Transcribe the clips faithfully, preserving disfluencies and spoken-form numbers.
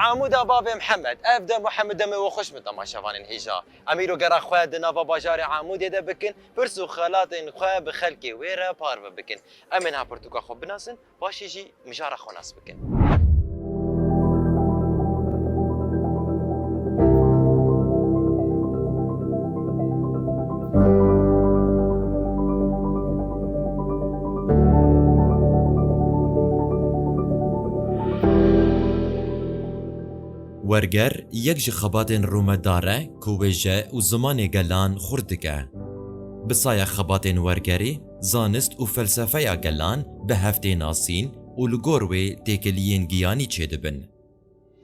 Amûda bavê Mihemed, ev dem û hemû demê we xweş, min temaşevanên hêja. Em îro gera xwe di nava bajarê Amûdê de bikin, pirs û xelatên xwe bi xelkê wê re parve bikin. Em ê niha pirtûka xwe binasin, paşê jî mijara xwe nas bikin. Werger yek ji xebatên rûmetdar e ku wêje û zimanê gelan xurt dike. Bi saya xebatên wergerî, zanist û felsefeya gelan bi hev tê nasîn û li gor wê têkiliyên giyanî çêdibin.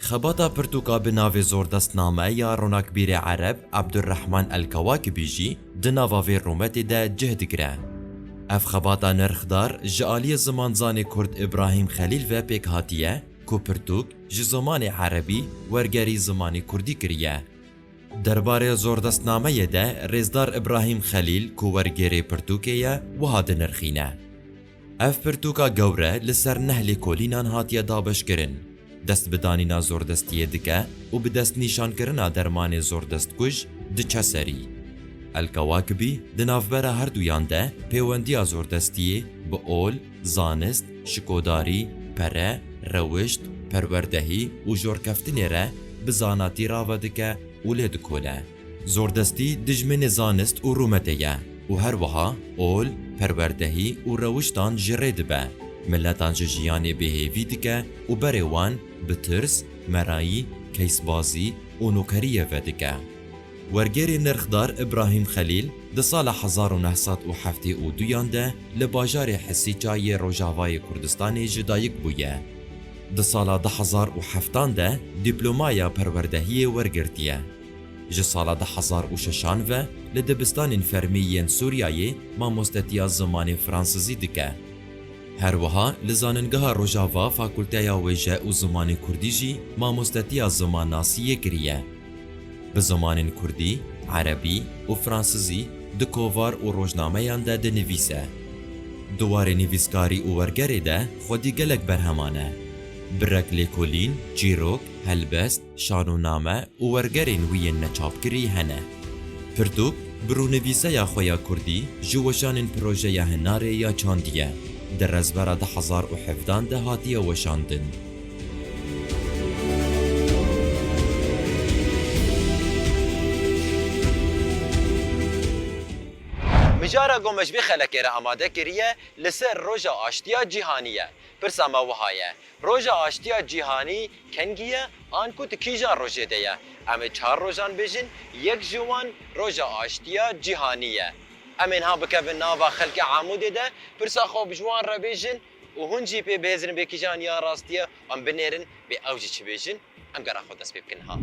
Xebata pirtûka bi navê Zordestname ya ronakbîrê Ereb Ebdurrehman El-Kewakibî jî di nava vê rûmetê de cih digire. Ev xebata nirxdar ji aliyê zimanzanê Kurd Îbrahîm Xelîl ve pêk hatiye ku pirtûk ji zimanê Erebî wergerî zimanê Kurdî kiriye. Derbarê Zordestnameyê de Rêzdar Îbrahîm Xelîl ku wergêrê pirtûkê ye, wiha dinirxîne. Ev pirtûka gewre li ser neh lêkolînan hatiye dabeşkirin. Dest bi danîna zordestiyê dike û bi destnîşankirina dermanê zordestkuj diçe serî. El-Kewakibî di navbera herduyan de pêwendiya zordestiyê bi ol, zanist, şikodarî, pere, rewişt, perwerdehî û jorkeftinê re bi zanatî rave dike û lê dikole. Zordestî dijminê zanist û rûmetê ye û her wiha ol, perwerdehî û rewiştan ji rê dibe. Miletan ji jiyanê bêhêvî dike û berê wan bi tirs, merayî, keysbazî û nokeriyê vedike. Wergêrê nirxdar Îbrahîm Xelîl di sala hezar û neh sed û heftê û duyan de li bajarê Hisîça yê Rojavayê Kurdistanê ji dayik bûye. Di sala du hezar û heftan de dîplomaya perwerdehiyê wergirtiye. Ji sala du hezar û şeşan ve li dibistanên fermî yên Sûriyayê mamostetiya zimanê fransizî dike. Her wiha li Zanîngeha Rojava Fakulteya Wêje û Zimanê Kurdî jî mamostetiya zimannasiyê kiriye. Bi zimanên kurdî, erebî û fransizî di kovar û rojnameyan de dinivîse. Di warê nivîskarî û wergerê de xwedî gelek berheman e. Birek lêkolîn, çîrok, helbest, şanûname û wergerên wî yên neçapkirî hene. Pirtûk, bi rûnivîseya xwe ya kurdî ji weşanên projeya Hinarê ya çandiye. Di rezbera du hezar û hevdan de hatiye weşandin. Mijara ku me ji vê xelekê re amade kiriye, li ser Roja Aştiya Cîhanî ye. Pirsa me wiha ye, Roja Aştiya Cîhanî kengî ye, an ku di kîjan rojê de ye? Em ê çar rojan bêjin, yek ji wan Roja Aştiya Cîhanî ye. Em ê niha bikevin nava xelkê Amûdê de, pirsa xwe bi ji wan re bêjin û hûn jî pê bihêzirin bê kîjan ya rastî ye, em binêrin bê ew jî çi bêjin. Em gera xwe dest pê bikin niha.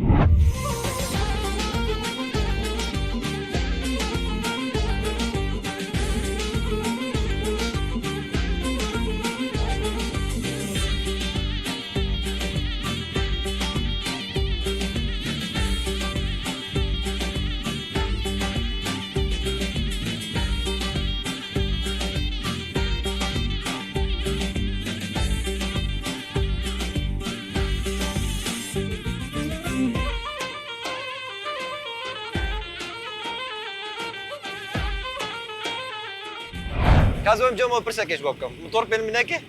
Ka ez werim cem wan pirsekê ji we bikim. Motor pêl min neke?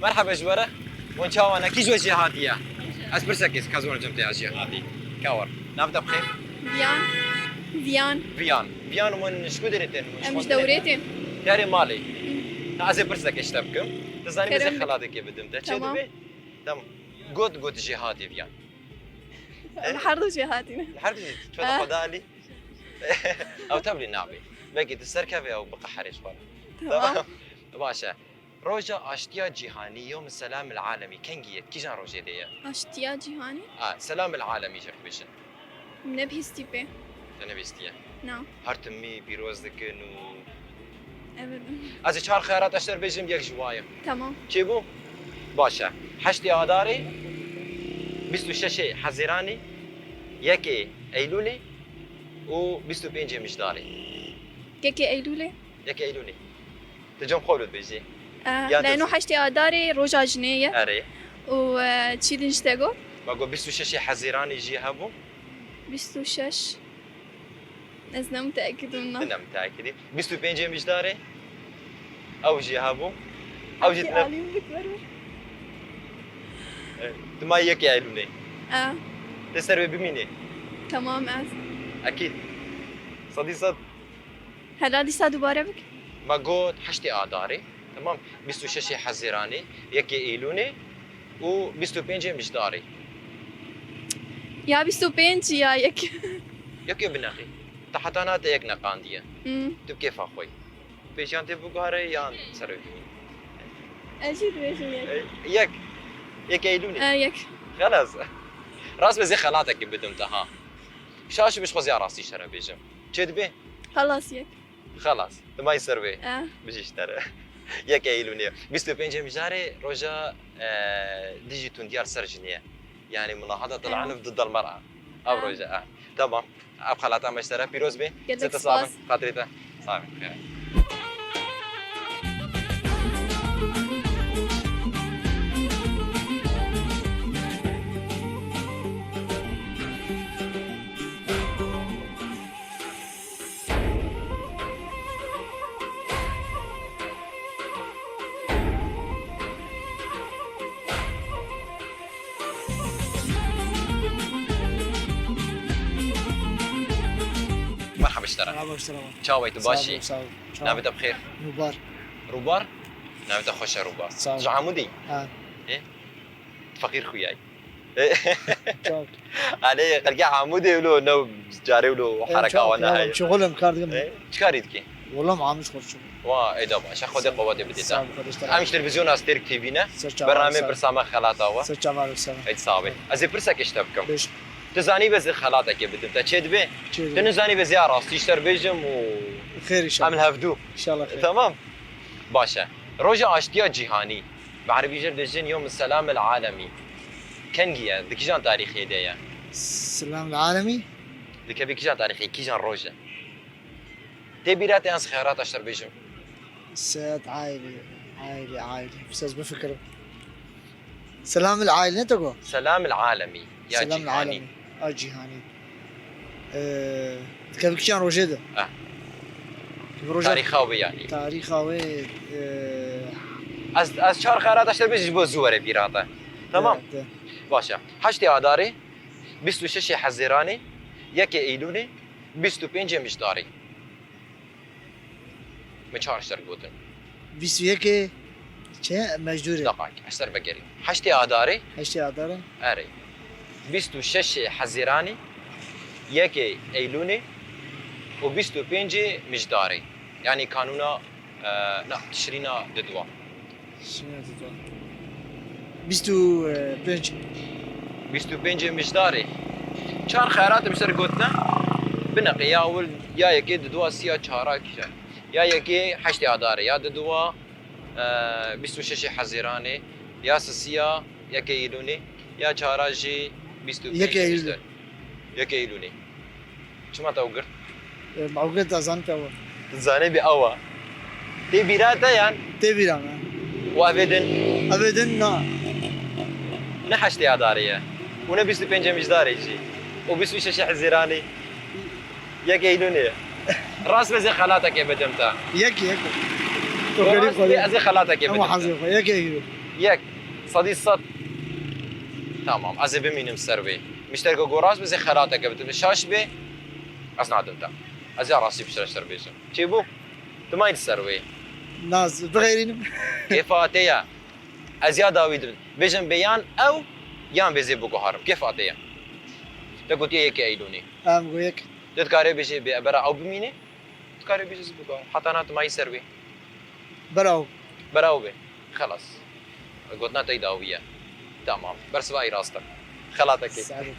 Merhaba ji we re. Wan çawa ne? Kî ji we jê hatiye? Ez pirsekê ka ez werim cem te ya jê hatî. Ka wer. Nav te bixêr? Viyan. Viyan. Viyan. Viyan, wan ji ku derê tên? Em ji Dewrê tên. Derê malê. Na ez ê pirsekê ji te bikim. Tu zanî ez ê xelateke bidim te. Çê dibe? Tamam. Got, got jê hatî Viyan. Em her du jê hatîne. Her du jê. Tu da xwe da alî. Ew tevlî nabê. Belkî tu serkevê ew biqeherê ji xwe re. Tamam. Tamam. Baş e. Roja Aştiya Cîhanî, Yom Selam el Alemî, kengî ye? Kîjan rojê de ye? Aştiya Cîhanî? A, Selam el Alemî jî dibêjin. Nebihîstî pê. Te nebihîstiye? Na. Her tim wî pîroz dikin û Evet. Ez ê çar xeyarat eşter bêjim, yek ji wa ye. Tamam. Çêbû? Baş e. Heştê Adarê, bîst û şeşê Hezîranê, yekê Eylûlê û bîst û pêncê Mijdarê. Yekê Eylûlê? Yekê Eylûlê. Tu cem xwe dibêjî. Eh, Ya leno dizî. Heştê Adarê roja jinê ye. Erê. Û, eh, çî din ji te got? Ma got bîst û şeşê Hezîranê jî hebû? Bîst û şeş. Ez ne muteekid im na. Ne muteekidî. Bîst û pêncê Mijdarê? Ew jî hebû? Ew jî tine. Alîm bik ver ver. Dima yekê Eylûlê. E, Tê ser wê bimînê. Tamam ez. Ekîd. Sedî sed. Hela dîsa dubare bik. Ma got heştê Adarê. Tamam. Bîst û şeşê Hezîranê, yekê Eylûlê û bîst û pêncê Mijdarê. Ya bîst û pênc ya yek. Yekê bineqî. Te heta niha te yek neqandiye. Hmm. Tu bi kêfa xwe yî. Pêşiyan tê biguhere yan ser wê bimînî? Ez jî dibêjim yek. E, yek. Yek Eylûlê. E, yek. Xelas. Rast be zê xelatekê bidim te ha. Şaş bî ji xwe zê rastî ji te re bêjim. Çê dibe? Xelas yek. Xelas. Dimayî ser wê. E, Bijî ji te re. Yek Eylûlê. Bîst û pêncê Mijdarê roja, e, dijî tundiya li ser jinê ye. Yani munahada til Ew. anif didal mera. Ev Ew. Roja. E. Tamam. Ev xelata me ji te re pîroz be. Gelek Sê te spas. Sabin. Xatirê te. Sabin. Xêr. Merhaba ji te re. Merhaba ji te re. Çawa yî, tu baş î? Sağ ol, sağ ol. Çawa? Navê te bi xêr? Rûbar. Rûbar? Navê te xweş e Rûbar. Sağ ol. Tu ji Amûdê yî? Ha. Ê? Tu feqîr xuyayî. Çawa? Alê, xelkê Amûdê wilo ne carê wilo hereka wan neheye. Şuxul em kar dikim. Ê? Çi karî dikî? Wala em amîş xwe şuxul. Wa, ê da baş e. Xwedê qewetê bidê te. Sağ ol, xwedê ji te razî. Em ji televîzyona Stêrk T V ne. Ser çava. Bernameyê Pirsa Me Xelata We. Ser çava, ser çava. Ey sağ be. Ez ê pirsekê ji te bikim. Bêj. Tu zanî be zê xelatekê bidim te. Çê dibe? Çê dibe. Tu nizanî be zê ya rastî ji te re bêjim û xêr inşallah. Em li hevdû. İnşallah xêr. Tamam. Baş e. Roja Aştiya Cîhanî. Bi erebî jê re dibêjin Yom Selam el Alemî. Kengî ye? Di kîjan tarîxê de ye? Selam el Alemî? Dikeve kîjan tarîxê, kîjan roj e? Tê bîra te yan xeyalata ji te re bêjim? Selam el aile, aile, aile. Bes ez bifikirim. Selam el aile ne te got? Selam el Alemî. Ya Selam el Cîhanî. Alemî. A Cîhanî. Ee, dikeve kîjan rojê de? Eh. Roja tarîxa wê yanî. Tarîxa wê, ee, Ez, ez çar xeyalata ji te re bêjim ji bo zû were bîra te. Tamam. De, de. Baş e. Heştê Adarê, bîst û şeşê Hezîranê, yekê Eylûlê, bîst û pêncê Mijdarê. Min çar ji te re gotin. Bîst û yekê çi? Mejdûrê. Daqak, ez ser vegerî. Heştê Adarê. Heştê Adarê. Erê. Bîst û şeşê Hezîranê, yekê Eylûnê û bîst û pêncê Mijdarê. Yanî kanûna, e, na, Tişrîna didwa. Şinya didwa. Bîst û pênc. Bîst û pêncê Mijdarê. Çar xeyalate min ser gotine. Bineqe ya ewil, ya yekê didwa, sisiya çara kîje. Ya yekê heştê Adarê, ya didwa, e, bîst û şeşê Hezîranê, ya sisiya yekê Îlûnê, ya çara jî bîst û pêncê Mijdarê. Yekê Îlûnê. Çima te ew girt? E, ew girt, ez zanim te ew e. Tu zanî bî ew e. Tê bîra te yan? Tê bîra me. Û evê din? Evê din na. Ne heştê Adarê ye. Û ne bîst û pêncê Mijdarê jî. Û bîst û şeşê Hezîranê. Yek Eylûnê ye. Rast be ez ê xelatekê bidim te. Yek, yek. Rast be ez ê xelatekê bidim te. Ama hazir xwe. Yek Eylûn. Yek. Sedî sed. Tamam. Ez ê bimînim ser wê. Mişterka ku rast be ez ê xelateke bidim. Şaş be. Ez nadim te. Ez ya rastî piştre ji te bêjim. Çêbû? Tu mayî li ser wê. Naz, bixeyrînim. Kêfa te ye. Ez ya dawî dibim. Bêjim bê yan ew, yan bê zê biguharim. Kêfa te ye. Te gotiye yekê Eylûnê. Em got yek. Tu dikarê bêjê bê bera ew bimîne. Dikarê bêjê zê biguharim. Heta na tu mayî ser wê. Bera ew. Bera ew be. Xelas. Gotina te dawî ye. Tamam. Bersiva ey rast e. Xelatekê. Saet olsun.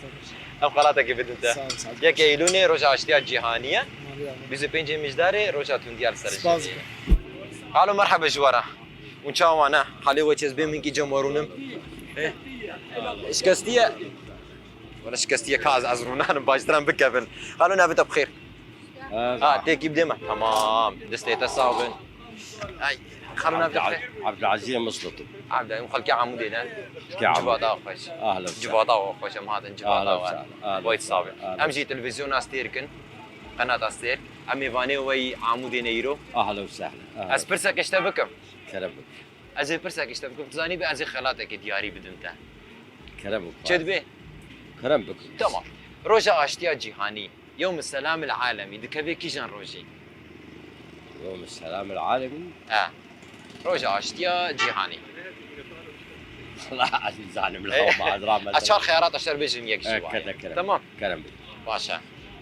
Em xelatekê bidin te. Sağ ol, sağ ol. Yek Eylûnê roja aştiya cîhanî ye. Maliye abi. Bîst û pêncê Mijdarê roja tundiya li ser jinê ye. Spas. Alo, merheba ji we re. Hûn çawa ne? Halê we çi, ez bê min kî cem we rûnim. Eh. Şikestiye. Wala şikestiye ka ez, ez rûnanim, baştir em bikevin. Alo, navê te bi xêr. Ha, têkî bidê me. Tamam. Destê te sax bin. Ay, xalo, nav te çi? Abdul-, Abdulazîz Muslutu. Abdulazîz, em xelkê Amûdê ne? Xelkê Amûdê. Civata xweş. Ahla ve sahla. Civata we xweş, em hatin civata we. Ahla ve sahla. Ahla ve sahla. Wayt sabê. Ahla ve sahla. Em jî televîzyona Astêrk in, qenata Astêrk. Em mêvanê we yî Amûdê ne îro. Ahla ve sahla. Ahla ve sahla. Ez pirsek ji te bikim. Kerem bik. Ez ê pirsek ji te bikim. Tu zanî bê ez ê xelatekê diyarî bidim te. Kerem bik. Çi dibê? Kerem bik. Tamam. Roja Aştiya Cîhanî. Yewm Selam el Alemî dikeve kîjan rojî? Yewm Selam el Alemî? E. Roja Aştiya Cîhanî. Allah, ez nizanim, la, e, ma ez rahmet. Ez çar xeyarat ji te re bêjim, yek ji wan. E, kete kerem. Tamam. Kerem bik. Baş e.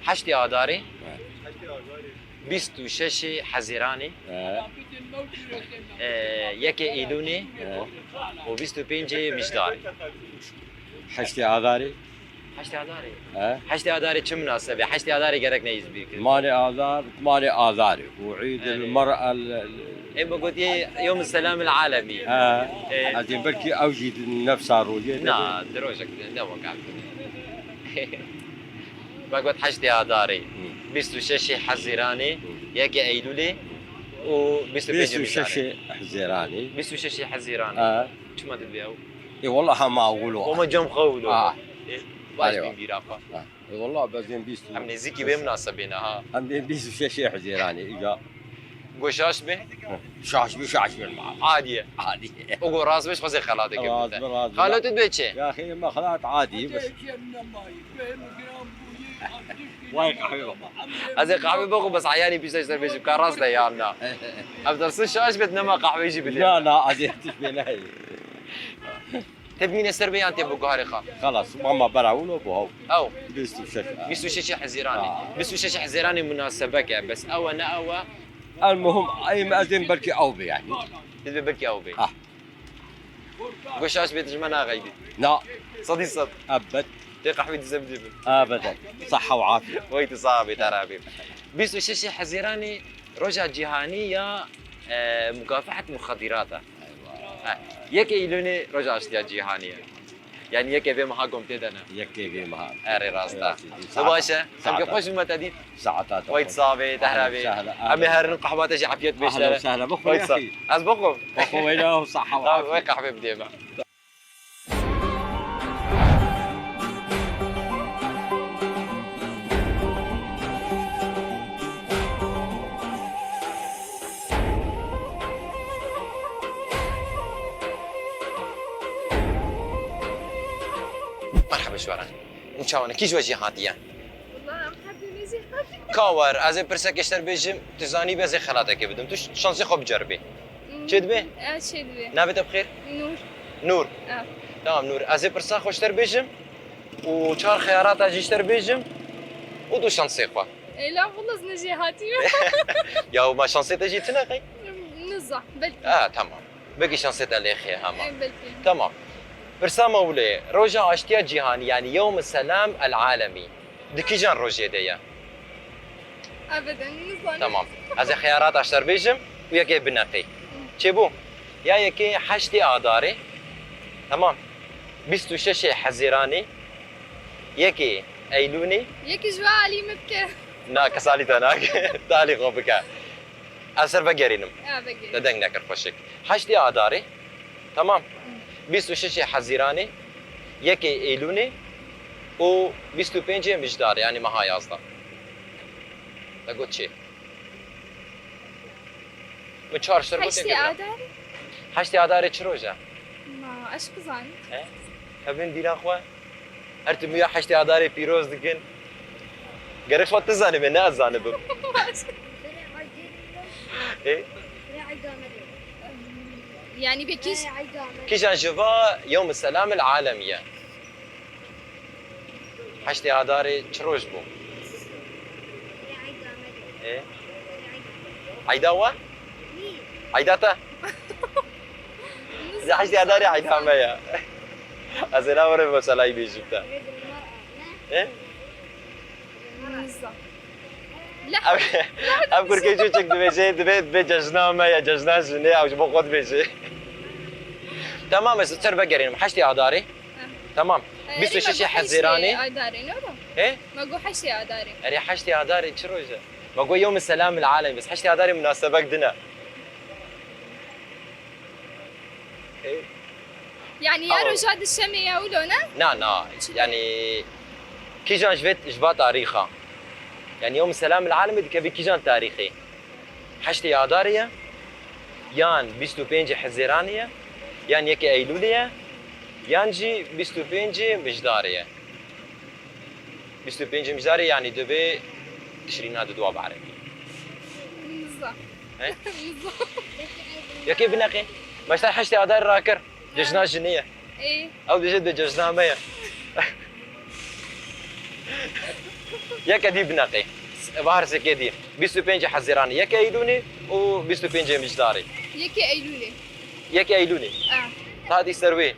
Heştê Adarê. E. Bîst û şeşê Hezîranê. E. E, yekê Eylûnê. E. Û bîst û pêncê Mijdarê. Heştê Adarê. Heştê Adarê. He? Heştê Adarê çi minasebe? Heştê Adarê gerek ne îz bîr kirin. Malê Adar, malê Adarê. Û Îd el Mer'a el, el. Ê, me gotiye Yewm Selam el Alemî. He. Ê. Ez ê belkî ew jî di nefsa rojê de. Na, di rojek de, ne wek ev. Me got heştê Adarê. Hı. Bîst û şeşê Hezîranê, hı, yekê Eylûlê û bîst û pêncê Mijdarê. Bîst û şeşê Hezîranê. Bîst û şeşê Hezîranê. He. Çima dibê ew? Ê, wallah hema wilo. Hema cem xwe wilo. Ah. Ê, baş bin bîra xwe. Ah. Ê, wallah bezên bîst û. Em nêzîkî vê minasebê ne ha. Em dê bîst û şeşê Hezîranê, îca. Go şaş be? Şaş be, şaş be ma. Adiye. Adiye. O go rast be, xwezê xelatê kir. Rast be, rast be. Xalo tu dibê çi? Ya xê, me xelat adî bes. Vay qehwe baba. Ez ê qehwe bixwim, bes eyanî pîşte ji te bêjim, ka rast e yan na. Ev dersin şaş bêt, nema qehweyê jî bidê. Na, na, ez ê tişt bê nehê. Te bimîne ser vê yan tê bi guharê xwe? Xelas, mama bera wilo bo haw. Ew. Bîst û şeş. Bîst û şeşê Hezîranê. Ha. Bîst û şeşê Hezîranê munasebek e, bes ew e, ne ew e? El muhim, em ez ên belkî ew be yani. Dibê belkî ew be. Ah. Go şaş bê, tu ji me naxeydî. Na. Sedî sed. Ebed. Tê qehwê dîse bidê min. Ebeden. Sahha û afiye. Wey tu sax bê, te re bê. Bîst û şeşê Hezîranê roja cîhanî ya, e, mukafehet muxedirata. Eywa. Ha, yekê Îlûnê roja aştiya cîhanî ye. Yani yekê vê meha gom tê de ne? Yekê vê meha. Erê, rast e. Erê, rast e. Tu baş e? Saeta. Em kê xweş bi me te dît. Saeta te xweş. Wayt sabê, te re bê. Ahlen sahlen, ahlen. Em ê herin qehwa te jî efiyet bêş tere. Ahlen sahlen. Bixwe ya xî. Ez bixwim. Bixwe weyla û saha û afiye. Wey qehwê bidê me. Merhaba ji we re. Û çawa ne? Kî ji we jî hatiye? Wala em her du nêzî hatiye. Ka wer, ez ê pirsekê ji te re bêjim, tu zanî bê ez ê xelatekê bidim. Tu şansê xwe biceribî. Hmm, çê dibê? E, çê dibê. Navê te bi xêr? Nûr. Nûr. E. Tamam Nûr, ez ê pirsa xwe ji te re bêjim û çar xeyarata jî ji te re bêjim û tu şansê xwe. Ê, la wala ez ne jê hatî me. Ya ma şansê te jî tune qey? Niza, belkî. Ha, tamam. Belkî şansê te lê xê hema. Ê, belkî. Tamam. Pirsa me wile ye. Roja aştiya cîhanî, yani Yewm Selam El Alemî, di kîjan rojê de ye? Ebeden, nizanim. Tamam. Ez ê xeyarata ji te re bêjim û yekê bineqî. Çêbû? Ya yekê heştê Adarê. Tamam. Bîst û şeşê Hezîranê. Yekê Eylûnê. Yekê ji we alî min bike. Na, kes alî te nake. Tu alî xwe bike. Ez ser vegerînim. Ya, vegerînim. Te deng nekir xweşik. Heştê Adarê. Tamam. Bîst û şeşê Hezîranê, yekê Eylûnê û bîst û pêncê Mijdarê, yani meha yazdeh. Te got çi? Min çar şer got. Heştê Adarê? Heştê Adarê çi roj e? Ma, ez çi bizanim. He? Hevin bîra xwe. Her tim ya heştê Adarê pîroz dikin. Gerek xwe tu zanibê, ne ez zanibim. Ê? Yani peki. Kîjan ji va Yewm Selam El Alemî ye? Heştê Adarê çi roj bû? Ê? Eyda we? Eyda te? Heştê Adarê eyda me ye. Ez ê na were meselayî bêjim te. Ê? Niza. Ev, ev kurkê çûçik dibêje, dibê, dibê cejna me ya, cejna jinê, ew ji bo xwe dibêje. Tamam, ez ser vegerînim. Heştê Adarê. Tamam. Bîst û şeşê Hezîranê. Adarê, ne ro? He? Me got heştê Adarê. Erê, heştê Adarê çi roj e? Me got Yewm Selam El Alem, bes heştê Adarê munasebek din e. Yani ya roja dişemê ya wilo ne? Na, na. Çi yani kîjan ji vê, ji va tarîxa? Yani yewm selam el alemî dikevî kîjan tarîxê? Heştê Adarê ye? Yan bîst û pêncê Hezîranê ye? Yan yekê Eylûlê ye? Yan jî bîst û pêncê Mijdarê ye? Bîst û pêncê Mijdarê, yani divê Tişrîna di dua bi'erebî. Nizam. He? Nizam. Yekê bineqê. Meşta heştê Adarê rakir. Cejna jinê ye. Ê. Ew dibêje di cejna me ye. Yeke dî bineqê. Bahar sekê dî. Bîst û pêncê Hezîranê, yekê Eylûlê û bîst û pêncê Mijdarê. Yekê Eylûlê. Yekê Eylûlê. Ah. Hadi ser wê.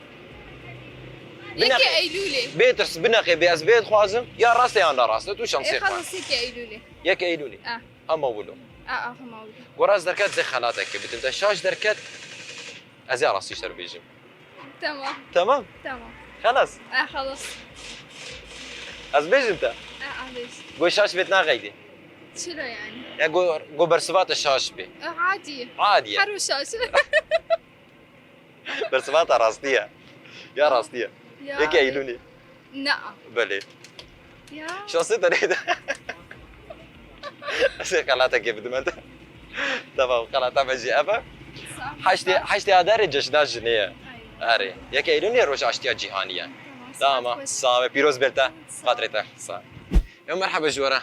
Yekê Eylûlê. Bê tirs bineqê, bê ez bê dixwazim. Ya rast e ya ne rast e. Tu şansê xwe. Xelas yekê Eylûlê. Yekê Eylûlê. Ah. Hema wilo. Ah, ah, hema wilo. Goraz derket zê xelatekê bidim. Te şaş derket, ez ya rastî ji te bêjim. Tamam. Tamam? Tamam. Xelas? Ah, xelas. Ez bêjim te. Ah, ah, bêj. Go şaş bêt naxeydî. Çilo yani? Ya go, go bersiva te şaş bê. Ah, adî. Adî ye. Her şaş. Bersiva te rastî ye. Ya rastî ye. Ya. Yekê Eylûlê. Na. Belê. Ya. Şansê te neydi? Ez ê xelatekê bidim te. Tamam, xelata me jî ev e. Heştê, heştê Adarê cejna jinê ye. Erê. Yekê Eylûlê roja aştiya cîhanî ye. Tamam, sağ ol. Sağ ol. Pîroz bê te. Xatirê te. Sağ ol. Ya merhaba ji we re.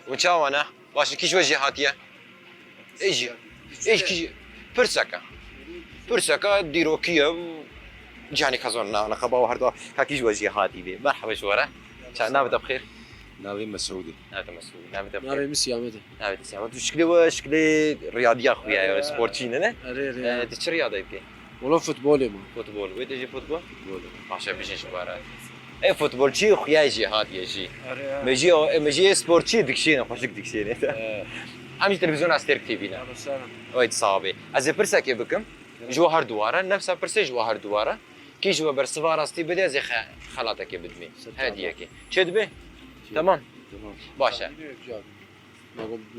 Hûn çawa ne? Baş in, kî ji we jî hatiye? Ê jî, ê jî kî jî? Pirseke. Pirseke dîrokî ye. Cîhanê xezan na, neqeba û her du kakî ji we jî hatî bê. Merhaba ji we re. Ça, navê te bi xêr? Navê Mesûd e. Navê te Mesûd. Navê te bi xêr? Navê min Siyamet e. Navê te Siyamet. Tu şiklê we, şiklê riyadiya xuya ye, sportçî ne, ne? Erê, erê. Ee, tu çi riyadayê dikî? Wala futbolê ma. Futbol. Wê te jî futbol? Futbol. Paşa bijî ji we re. Ê futbolçî xuya jî hatiye jî. Erê, erê. Me jî, me jî sportçî dikişêne, xweşik dikişêne. Ee. Em jî televîzyona Stêrk T V ne. Erê, selam. Wê sax bê. Ez ê pirsekê bikim. Ji we her du re, nefsa pirsê ji we her du re. Kî ji we bersiva rastî bide, ez ê xe-, xelatekê bidimê. Sedî. Hediyekê. Çê dibe? Çê. Tamam. Tamam. Baş e. Zanî be, cevap.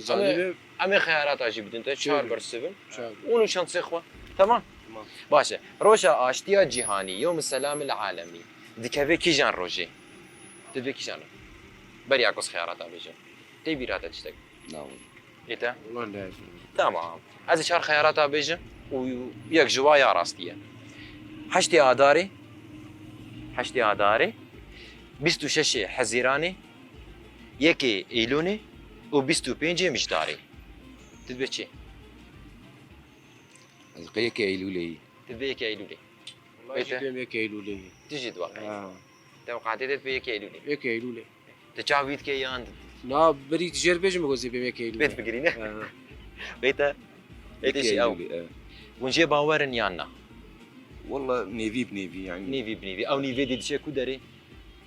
Em ê, em ê xeyarata jî bidin te, çar bersiv in. Çar. Û nû şansê xwe. Tamam? Tamam. Baş e. Roja aştiya cîhanî, yewm selamil alemî, dikeve kîjan rojê? Dikeve kîjan rojê? Beriya ku ez xeyarata bêjim. Tê bîra te tiştek? Na. Ê te? Wala ne. Tamam. Ez ê çar xeyarata bêjim û yek ji wa ya rastî ye. Heştê Adarê, heştê Adarê, bîst û şeşê Hezîranê, yekê Eylûnê û bîst û pêncê Mijdarê. Tu dibê çi? Ez qey yekê Eylûlê yî. Tu dibê yekê Eylûlê. Wallahî jî bêm yekê Eylûlê yî. Tu jî dua qey. Ha. Tewqatê te dibê yekê Eylûlê. Yekê Eylûlê. Tu çav wî dikê yan? Na, berî tu jê re bêjim, ku ez ê bêm yekê Eylûlê. Bêt bigirîne. Ha. Bê te? Ê te jî ew. Yekê Eylûlê, e. Hûn jê bawer in yan na? Walla nêvî bi nêvî yani. Nêvî bi nêvî. Ew nîvê dê diçe ku derê?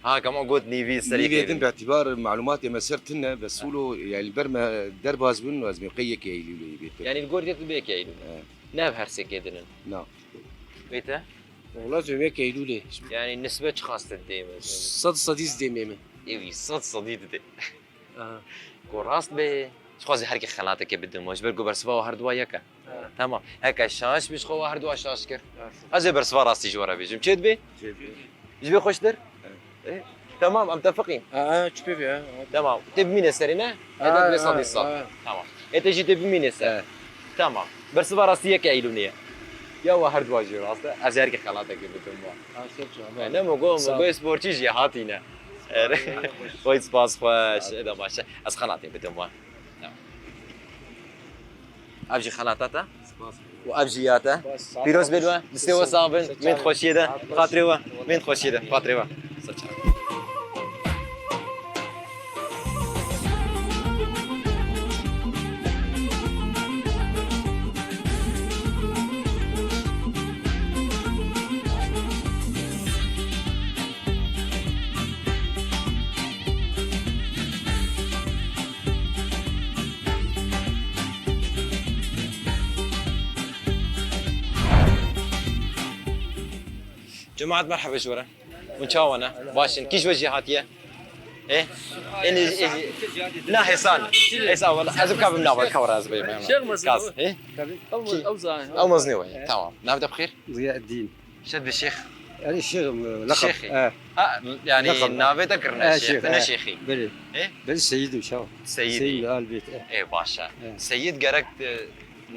Ha, kema got nîvî serê. Nîvê din bi îtîbar malûmatê me ser tune, bes wilo, yani li ber me derbas bin, ez bêm qey yekê Eylûlê bê te. Yani li gor te tu bê yekê Eylûlê. He. Ne ev her sê kê din in? Na. Bê te? Wala ez bêm yekê Eylûlê. Yani nisbe çiqas te didê me? Sed sedî didê me. Êwî, sed sedî didê. Aha. Ku rast bê, dixwazî herkê xelatekê bidin we, ji ber ku bersiva we her duwa yek e. Ha. Tamam. Heke şaş bî, ji xwe we her duwa şaş kir. Ha. Ez ê bersiva rastî ji we re bêjim. Çê dibê? Çê dibê. Ji vê xweştir? Evet. E, tamam, em tefiqîn. Ha, ha, çi pê vê, ha, ha. Tamam. Tê bimîne serê ne? Ha, ha, ha. Ê te dibê sedî sed. Tamam. Ê te jî tê bimîne ser. Evet. Tamam. Bersiva rastî yek Eylûnê ye. Ya we her duwa jî rast e. Ez ê herkê xelatekê bidim we. Ha, ser çawa. E, ne mogo, mogo sportçî jî hatîne. Sağ ol. Erê. Xwey spas xweş. Ê de baş e. Ez xelatê bidim we. Tamam. Ev jî xelata te. Spas. Û ev jî ya te. Spas. Pîroz bê we. Distê we sax bin. Mênd xweşiyê de. Xatirê we. Mênd xweşiyê de. Xatirê we. Ser çawa. Cemaat, merhaba ji we re. Hûn çawa ne? Baş in. Kî ji we jî hatiye? Ê? Ê, ne, ê, na hêsan. Hêsan, wala, ez bikabim nava, kawra ez bêjim. Şêx Mesut. Kas, ê? Ew, ew zan. Ew mezin e we. Tamam. Navê te bi xêr? Ziyaeddin. Şêx. Erê Şêx, e, leqeb. Şêxî. E, Ha, yani leqeb, e. Navê te kirine E, Şêx, Şêx, te ne e. Şêxî. Belê. E? Ben Seyîdim, çawa. Seyîdî. Seyîd Albêt. E. Ê, baş e. E. Seyîd gerek, e,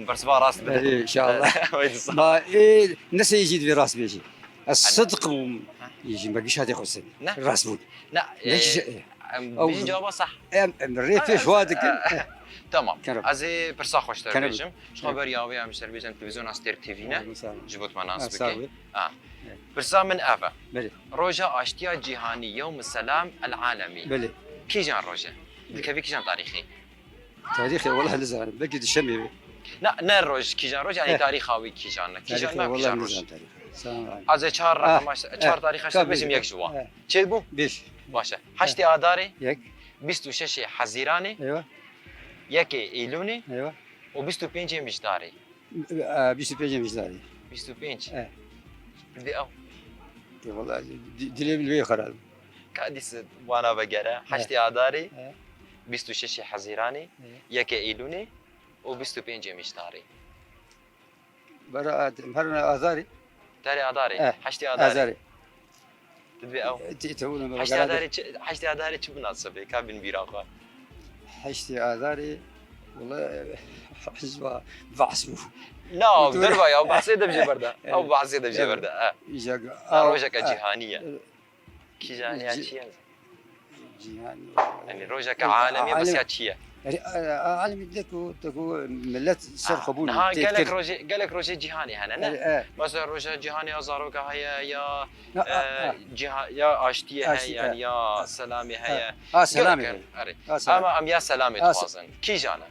bersiva rast bide. Erê, inşallah. Wê disa. Ma, e, ne Seyîd jî divê rast bêjî. Ez Hani Sidq bûm. Ha. Yê jî me gişa tê xwestin. Ne? Rast bûn. Ne, Ne e, kişi, e. Em, Ew bîn cevaba sah. Em, em, rê Ha, pêş wa dikin. e, Tamam. Kerem. Ez ê pirsa xweş te Kerem. bêjim. Ji xwe Kerem. ber yavê em ji ser bêjin televîzyona Stêrk T V ne. Kerem, sağ ol. Ji bo tu me nas Ha, sağ bike. ol. Ha. Evet. Pirsa min ev e. Belê. Roja Aştiya Cîhanî, Yewm Selam El Alemî. Belê. Kîjan roj e? Dikevî kîjan tarîxê? Tarîxê wela nizanim. Belkî duşemê be. Ne, ne roj, kîjan roj, yani Heh. tarîxa wî kîjan e? Kîjan Tarîxê me, wela kîjan roj? nizanim tarîxê. Sağ ol. Ez ê çar Ah, rakama, eh, çar tarîxa ka şer bêjim bêjim. yek ji wan. Eh. Çêbû? Bêj. Baş e. Heştê Adarê, Yek. bîst û şeşê Hezîranê, Eywa. yekê Eylûnê Eywa. û bîst û pêncê Mijdarê. Eh, bîst û pêncê Mijdarê. Bîst û pênc. Eh. Dê ew. Dê wela, di-, dilê min wê xerab. Ka dîs wana vegere. Eh. Heştê Adarê, Eh. bîst û şeşê Hezîranê, Eh. yekê Eylûnê û bîst û pêncê Mijdarê. Bera ad-, herna Azarê. Terê Adarê. Eh, Heştê Adarê. Azarê. Tu dibê ew. Ti, ti wina me Heştê vegere. Adarê çi, Heştê Adarê çi binasebê? Ka bin bîra xwe. Heştê Adarê, wala, hizba Baas bû. Na, Dur. derva ya, Baasê de bije berde. Evet. Ew Baasê de bije Evet. berde. Eh. Îja, Na, ew, rojeke eh, cîhanî ye. eh, Kîjan ya Cî-, çi ye? Cîhanî. Yani rojeke Rojeke alemî, bes alem-, ya çi ye? Yani, e, e, alemî de ku, de ku millet ser Ha, xwe bûn, niha têkir. gelek rojê, gelek rojê cîhanê hene, ne? E, e. Mesela roja cîhanê ya zaroka heye, ya, Ha, ha, e, ha. cîha-, ya aştiyê heye, Aştî, yani e, ya e, selamê e. heye. Ha, selamê Gelek heye. hene, erê. Ha, selam. Ama em ya selamê Ha, se- dixwazin. Kîjan e?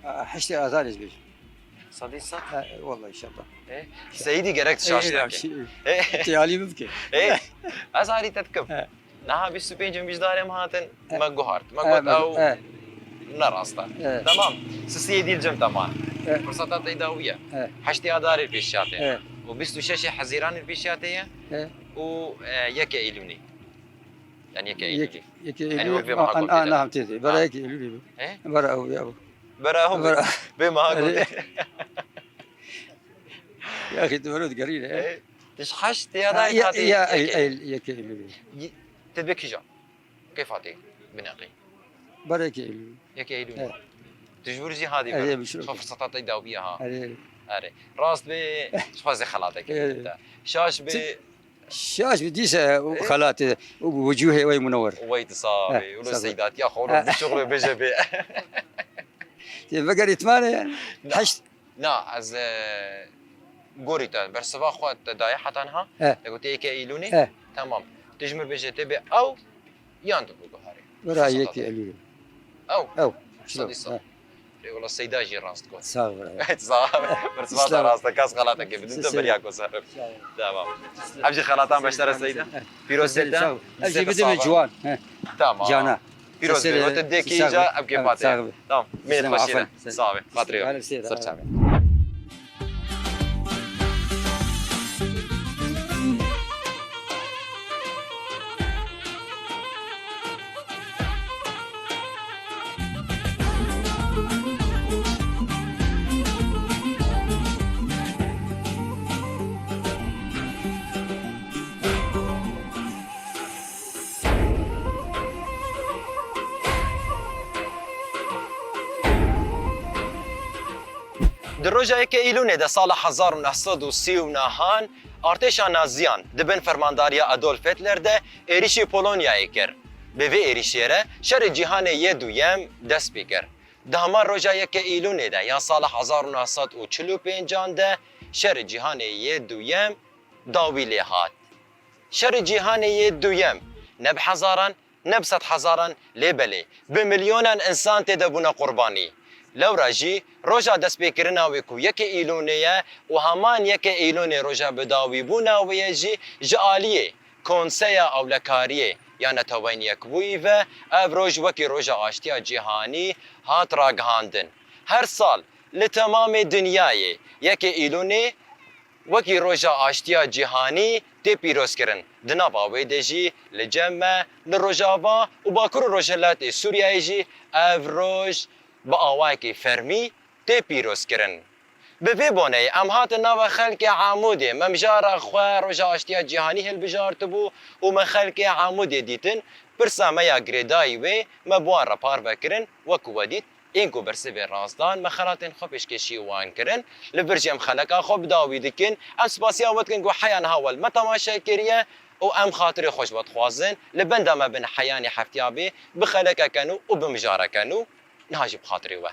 Ha, heştê Azarê ez bêjim. Sedî sed? Ha, wallahî inşallah. E? Seyîdî gerek E, şaş e, neke. şey, E? têalî min bike. E? Ez alî te dikim. E. Niha bîst û pêncê Mijdarê em hatin, E. me guhart. Me E, got me ew e. ne rast e. E. Tamam. Sisiyê dîl cem te man. E. Firseta te da wî ye. E. Heştê Adarê pêşiya te ye. E. Û bîst û şeşê Hezîranê pêşiya te ye. E. Û, e, yekê Eylûnê. Yani yekê Yek-, Eylûlê. yekê Yani Eylûlê, wek vê a, meha a, gotê a, de. naham tê de. Bera Ha? yekê Eylûlê bû. He? Bera ew ya bû. Bera ew Bera bê. Bê meha Erê. gotê. Ya xî, tu bero digerî ne. E, tu ji heştê Adarê Ya, hatî ya, yekê. Ey-, Ey-, yekê Eylûlê. Y-, tu dibê kîjan? Keyfa tê bineqî. Bera yekê Eylûlê. Yekê Eylûlê. Evet. Tu ji wir jî hadî Evet, ber. evet, Ji xwe firseta te dawiye ha. Evet, evet. Erê. Rast bê, ji xwe zê xelateke Evet. bidin te. Şaş bê. Ti-, Şaş bi dîse û Ê? xelatê û bi wucûhê wey munewwer. Wey di sax Eh, bê. Wilo sağ ol. Seydatiya xwe Eh. wilo bi şuxlê bêje bê. Tê vegerî tmane yani. Na. Heşt. Na, ez, e, gorî te, bersiva xwe te daye heta niha. Eh. Te gotê yekê Eylûnê. Eh. Tamam. Tu ji min bêje tê bê ew yan tu biguherî. Wira Fırsat yekê hadi. Eylûnê. Ew. Ew. Sadî sed. Ew. Rê wala Seyda jî rast got. Sağ ol. Sağ ol. Bersiva te rast e. Kas xelateke bidin te beriya ko ser. Tamam. Ev jî xelatan beşdare Seyda. Pîroz Seyda. Sağ ol. Ev jî bidin min ciwan. Tamam. Cana. Pîroz be. Te dê kî ca ev kê Fatih. Tamam. Min xweşî re. Sağ ol. Fatih. Ser çavê. Di roja yekê Îlûnê de sala hezar û neh sed û sî û nehan artêşa Naziyan di bin fermandariya Adolf Hitler de êrîşî Polonyayê kir. Bi vê êrîşê re şerê cîhanê yê duyem dest pê kir. Di heman roja yekê Îlûnê de ya sala hezar û neh sed û çil û pêncan de şerê cîhanê yê duyem dawî lê hat. Şerê cîhanê yê duyem ne bi hezaran, ne bi sedhezaran, lê belê bi milyonan însan tê de bûne qurbanî. Lewra jî roja destpêkirina wê ku yekê Îlûnê ye û heman yekê Îlûnê roja bidawîbûna wê ye jî ji aliyê Konseya Ewlekariyê ya Neteweyên Yekbûyî ve ev roj wekî roja aştiya cîhanî hat ragihandin. Her sal li temamê dinyayê yekê Îlûnê wekî roja aştiya cîhanî tê pîrozkirin. Di nava wê de jî li cem me li Rojava û Bakur û Rojhilatê Sûriyeyê jî ev roj bi awayekî fermî tê pîrozkirin. Bi vê boneyê em hatin nava xelkê Amûdê, me mijara xwe Roja Aştiya Cîhanî hilbijartibû û me xelkê Amûdê dîtin. Pirsa me ya girêdayî wê me bi wan re parve kirin, wekû we dît, ên ku bersivê rast dan, me xelatên xwe pêşkêşî wan kirin. Li vir jî em xeleka xwe bi dawî dikin. Em spasiya we dikin ku heya niha we li me temaşe kiriye û em xatirê xwe ji we dixwazin. Li benda me bin heyanî heftiya bê bi xelekeke nû û bi mijareke nû. Niha jî bi xatirê we.